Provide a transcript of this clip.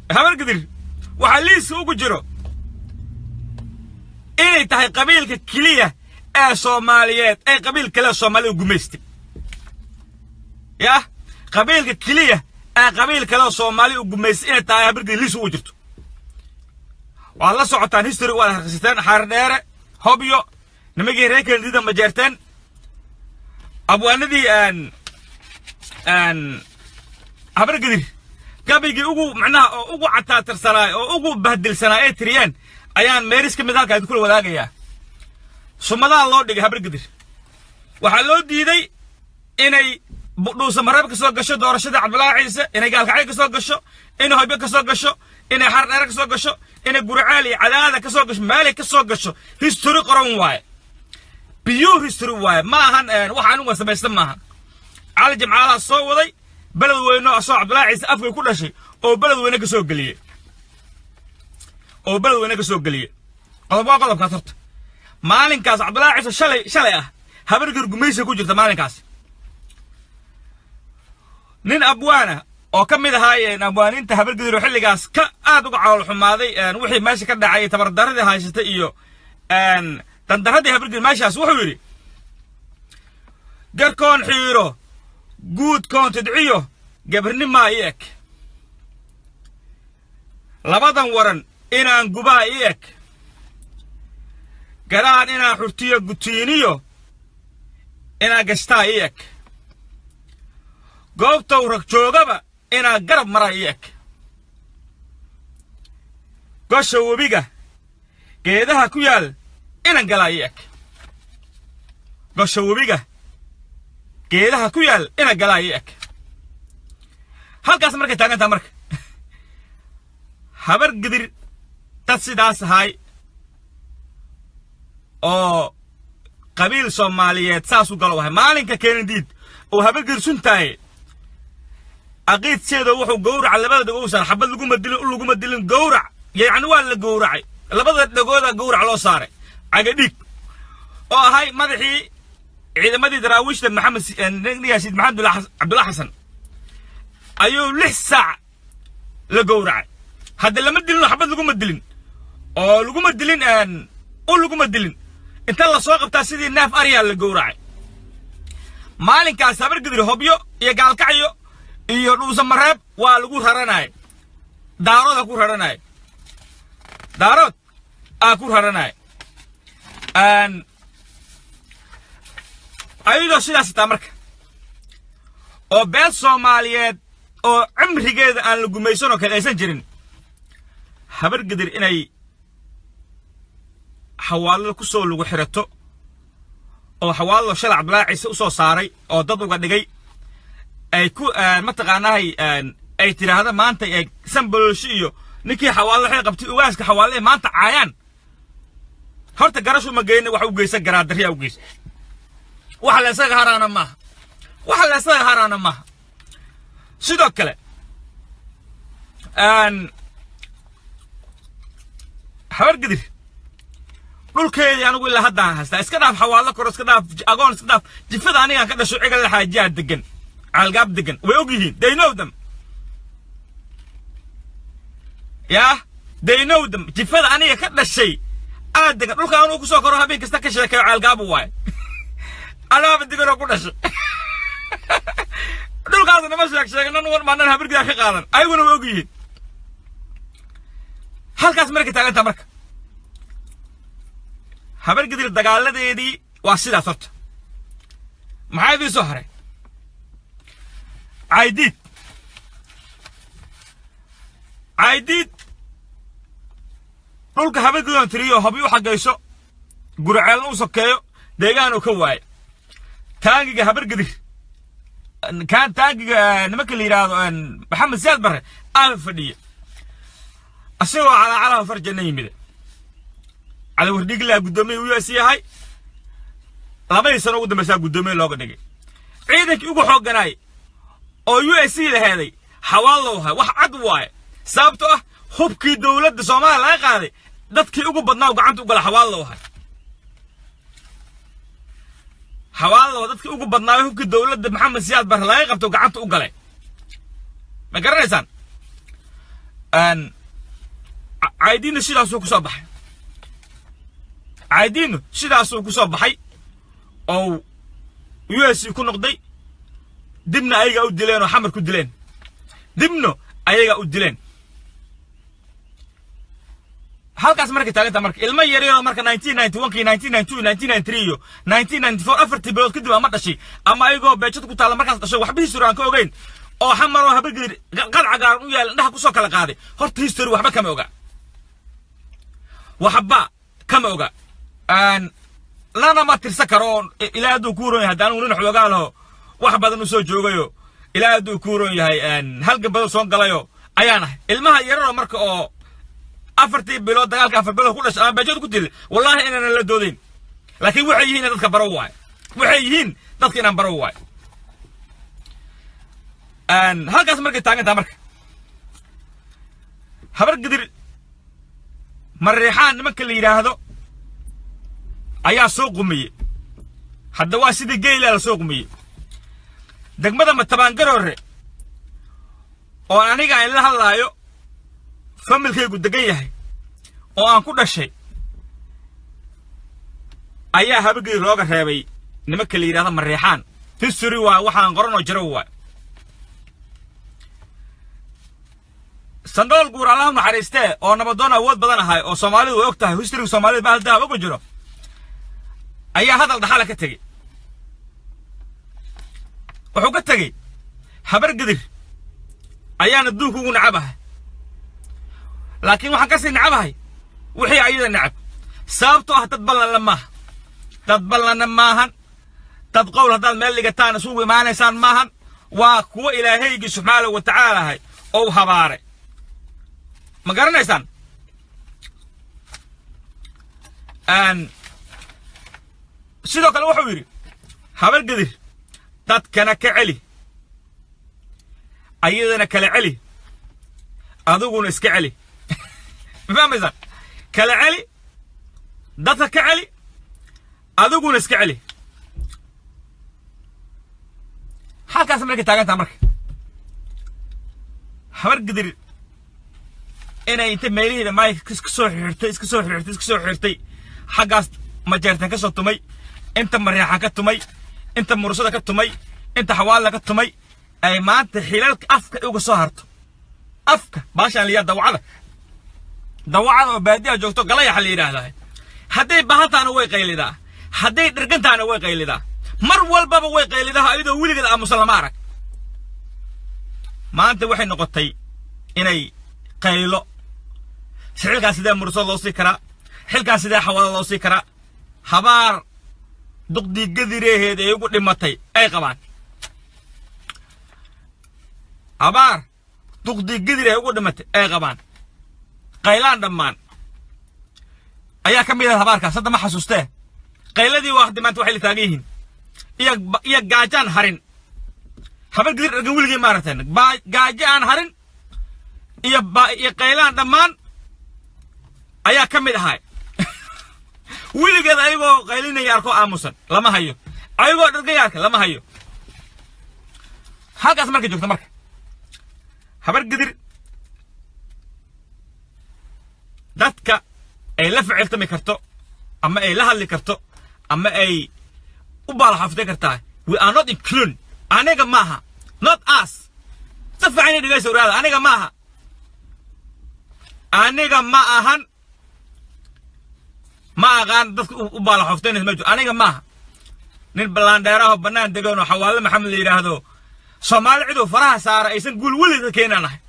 Habargidir waxaa liiska ugu jiro inay tahay qabiilka keliya ee Soomaaliyeed ee qabiil kale Soomaalida gumaystay. Yah, qabiilka keliya ee qabiil kale Soomaali u gumaystay inay tahay Habargidir liiska ugu jirto. Waad la socotaan history, waad akhrisateen. Xaaradheere, Hobyo, nimankii reer Kennedida ma jeerteen, abwaanadii Habargidir gabaygii ugu macnaha oo ugu cataatirsanaa oo ugu bahdilsanaa ee tiriyeen ayaan meeris ka mid halkaa idinkula wadaagayaa. Sumadaha loo dhigay Habargidir, waxaa loo diiday inay Dhuusamareeb ka soo gasho doorashada Cabdullaahi Ciise, inay Gaalkacyo ka soo gasho, inay Hobyo ka soo gasho, inay Xardheere ka soo gasho, inay Guriceel iyo Cadaada ka soo gasho, meelay ka soo gasho. History qoran waaye, pure history waaye, ma ahan wax anigu samaysta maahan. Cali Jimcaalaha soo waday Beled Weyne, asoo Cabdullaahi Ciise afkay ku dhashay oo Beled Weyne ka soo geliyey, oo Beled Weyne ka soo geliyey. Qodob waa qodobkaas. Horta maalinkaas Cabdullaahi Ciise shalay shalay ah Habargir gumaysi ku jirta. Maalinkaas nin abwaana oo ka mid ahaa abwaaniinta Habargidir oo xilligaas ka aad uga calool xumaaday wixii meesha ka dhacay, tabardaradii haysatay iyo dandaradii Habargidir meeshaas, wuxuu yidhi: "Garkoon xiiro, guudkoon tidciyo, gabarnimaa ii eg. Labadan waran inaan gubaa ii eg. Garaan inaan xurtiyo, gutiiniyo inaan gashtaa ii eg. Goobtow rag joogaba inaan garab maraa ii eg. Gosha webiga geedaha ku yaal inan galaa ii eg. Gosha webiga geedaha ku yaal inan galaa ii eg." Halkaas markay taagantaa marka, Habar Gidir dad sidaas ahay oo qabiil Soomaaliyeed saas u galo ahay. Maalinka Keenadiid oo Habargidir suntaaye aqiidseeda, wuxuu gowraca labada dhagood saaray. Xabad laguma dilin, u laguma dilin, gowrac yacni waa la gowracay, labada dhagooda gowrac loo saaray. Cagadhiig oo ahay madaxii ciidamadii Daraawiishta Maxamed Yaasiid Maxamed Cabdulla Xasan ayuu 6 saac la gowracay. Hadda lama dilin, xabad laguma dilin oo laguma dilin, u laguma dilin. Inta la soo qabtaa sidii neef aryaa la gowracay. Maalinkaas Habargidir Hobyo iyo Gaalkacyo iyo Dhuusamareeb waa lagu raranaya, Daarooda ku raranaya, Daarood aa ku raranaya. Ayadoo sidaas taa marka oo beel Soomaaliyeed oo cimrigeeda aan la gumaysan oo kale aysan jirin, Habargidir inay Xawaalada ku soo lagu xirato oo Xawaalado shalay Cabdullaahi Ciise u soo saaray oo dad uga dhigay ay ku mataqaanahay ay tidhaahda maanta ee Sanbololsho iyo ninkii Xawaalada waxay qabtay, ugaaska Xawaalada, ay maanta caayaan, horta garashu ma geyna, wax u geysan garaadariyaa u geysa. Waxa la isaga haraana maaha, waxa la isaga haraana maaha. Sidoo kale Habargidir dhulkeedii anigu ilaa haddaan haystaa. Iska dhaaf Xawaalo koro, iska dhaaf agoon, iska dhaaf jifada anigaan ka dhasho, Cigal Xaajiyaa degan, Caalgaab degan, way og yihiin. They know them, yah, they know them. Jifada aniga ka dhashay aad degan dhulka anuu kusoo koro, habeen kasta ka sheekeeyo, Caalgaabu waaye. Anaaba degan oo ku dhashay dhulkaas, nama sheeg sheegnan maanan Habargidaa ka qaadan, ayaguna way og yihiin. Halkaas markay taagantaa marka, Habargidir dagaaladeedii waa sidaas. Horta maxaa idiin soo haray? Caydiid, Caydiid dhulka Habargidoon tiriyo, Hobyo u xaggayso, Gurceelna u sokeeyo, deegaan uu ka waayo. Taangiga Habargidir kaan, taangiga nimanka la yidhaahdo Maxamed Siyaad Barre aa fadhiya, isagoo calaacalaha farjanna yimid. Cali Wardhiglaa guddoomiye u s yahay, 2dii sano ugu dambaysaa guddoomiye looga dhigay. Ciidankii ugu xoogganaay oo USC laheeday Xawaallow ahay. Wax cad waaye, sababto ah hubkii dowladda Soomaaliya laga qaaday dadkii ugu badnaa gacanta u gala Xawaallow ahay. Xawaallow dadkii ugu badnaa hubkii dowladda Maxamed Siyaad Barre laga qabto gacanta u galay, ma garanaysaan? Caydiinna sidaasuu ku soo baxay, Caydiinnu sidaasuu ku soo baxay oo USC ku noqday. Dibna ayagaa u dileen oo Xamar ku dileen, dibna ayagaa u dileen. Halkaas markay taaganta marka, ilmo yaryaroo marka 1991kii, 1992, 1993 iyo 1994, 4-tii bilood kadib ama dhashay ama ayagoo beejada ku taalla markaas dhashay, waxba history aan ka ogeyn oo Xamar oo Habargedir qad cagaaran u yaal indhaha kusoo kala qaaday, horta history waxba kama oga, waxba kama oga, lana ma tirsan karo. Oo ilaa hadduu ku ron yahay, hadda anigu nin xoogaa laho wax badan u soo joogayo, ilaa hadduu ku ron yahay halgan badan soo galayo ayaan ahay. Ilmaha yararoo marka oo 4-tii bilood dagaalka 4 bilood ku dhashay ama beejada ku dilay, wallahi inaanan la doodayn, laakiin waxay yihiin dadka baro waayo, waxay yihiin dadka inaan baro waayo. Halkaas markay taagantaha marka, Habar Gidir Mareexaan nimanka la yidhaahdo ayaa soo qumiyey. Hadda waa sidii geylaa la soo qumiyey. Degmada Matabaangaroore oo aniga aan la hadlaayo familkaygu degan yahay oo aan ku dhashay ayaa Habargidir looga reebay nimanka la yidhahdo Mareexaan. History waa waxaan qoranoo jiro waay. Sandool Guur, Allah naxariistee, oo nabadoon awood badan ahay oo Soomaalidu way og tahay, historyga Soomaalida bahal dahab ugu jiro, ayaa hadal dhaxala ka tegey. Wuxuu ka tegey: "Habar Gidir ayaan adduunka ugu nacabahay, laakiin waxaan kasii nacabahay wixii ayada nacab, sababtoo ah dad ballanla maaha, dad ballanna maahan, dad qowl haddaad meel dhigataan isugu imaanaysaan maahan. Waa kuwo Ilaahaygii subxaanahu wa tacaalahay ou habaaray." Ma garanaysaan? Sidoo kale wuxuu yidhi: "Habar Gedir dadkana ka celi, ayadana kala celi, adiguna iska celi." Ma fahmaysaan? Kala celi dadka, ka celi, adiguna iska celi. Halkaas markay taagantaha marka, Habar Gidir inay inta meelihiida maayka iska soo xirtay, iska soo xirtay, iska soo xirtay, xaggaas Majeertan ka soo tumay, inta Mareexan ka tumay, inta Mursada ka tumay, inta Xawaalla ka tumay, ay maanta xilalka afka uga soo harto. Afka baashaan liyaa dawacada, dawacada oo baadiyaha joogto galayaxa la yidhaahdaa, hadday baahantaana way qaylidaa, hadday dhirgantaana way qaylidaa, mar walbaba way qaylidaa, iyadoo weligeed aamusan lama arag. Maanta waxay noqotay inay qaylo: xilkaas sidee Mursada loo sii karaa? Xilkaas sidee Xawaalo loo sii karaa? Habaar duqdii gadireeheed ee ugu dhimatay ay qabaan, habaar duqdii gadir ee ugu dhimatay ay qabaan, qaylaan dhammaan ayaa ka mid ah habaarkaas. Hadda ma xasuustee qayladii waa hadda maanta waxay la taagan yihiin iyo gaajaan harin. Habar Gidir dhargan weligii maaragteen, gaajo aan harin iyo qaylaan dhammaan ayaa ka mid ahay. Weligeed ayagoo qaylinaya arko aamusan lama hayo, ayagoo dhargaya arka lama hayo. Halkaas markay joogto marka, Habar Gidir dadka ay la ficiltami karto ama ay la hadli karto ama ay u baalaxaftay kartaa, we are not included. Aniga maaha, not us. Si fiican dhegeysa ogaada, aniga maaha, aniga ma ahan, ma aqaan dadka u baalaxoftaynaysa ma jiro. Aniga maaha nin ballaandheeraho bannaan degan oo Xawaale Maxamed la yidhaahdo. Soomaali ciduu faraha saara aysan guul weligeed keenaan ahay.